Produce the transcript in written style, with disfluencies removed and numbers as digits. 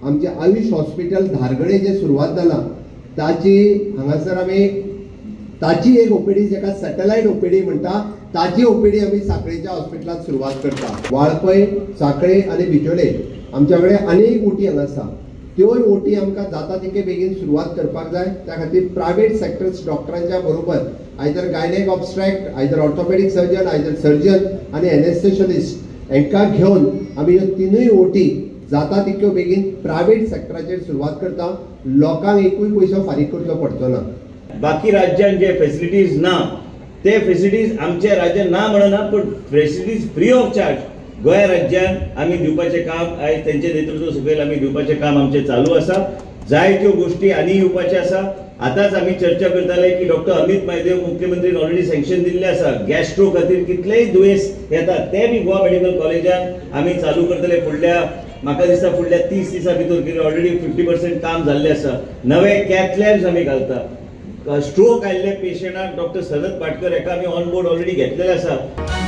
आमचे आयुष हॉस्पिटल धारगळे जे सुरवात जाला ताची हांगासर आमी ताची एक ओपीडी जाका सॅटेलायट ओपीडी म्हणटा ताची ओपीडी आमी साखळेच्या हॉस्पिटलांत सुरवात करता. वाळपय, साखळे आनी बिचोले आमच्या कडेन अनेक ओटी हांगा आसा, त्योय ओटी आमकां जाता तितके बेगीन सुरवात करपाक जाय. त्या खातीर प्रायवेट सेक्टर्स डॉक्टरांच्या बरोबर either gynaec obstetric, either orthopaedic surgeon, either surgeon आनी एनेस्थेशलिस्ट हांकां घेवन आमी ह्यो तिनूय ओटी जाता तितक्यो बेगीन प्रायवेट सेक्टराचेर सुरवात करता. लोकांक एकूय पयसो फारीक करचो पडचो ना. बाकी राज्यांत जे फेसिलिटीज ना ते फेसिलिटीज आमच्या राज्यात ना म्हणना, पण facilities free of charge Goem राज्यान आमी दिवपाचें काम आयज तेंचे नेतृत्व सकयल आमी दिवपाचें काम आमचें चालू आसा. जायत्यो गोष्टी आनी येवपाच्यो आसा. आतांच आमी चर्चा करताले की डॉक्टर अमित महादेव मुख्यमंत्रीन ऑलरेडी सँक्शन दिल्लें आसा. गॅस्ट्रो खातीर कितलेय दुयेंस येतात ते बी गोवा मेडिकल कॉलेजान आमी चालू करतले. फुडल्या म्हाका दिसता फुडल्या 30 दिसां भितर कितें ऑलरेडी 50% काम जाल्लें आसा. नवे कॅथ लॅब्स आमी घालता. स्ट्रोक आयिल्ले पेशंटाक डॉक्टर सनत भाटकर हेका आमी ऑन बोर्ड ऑलरेडी घेतलेले आसा.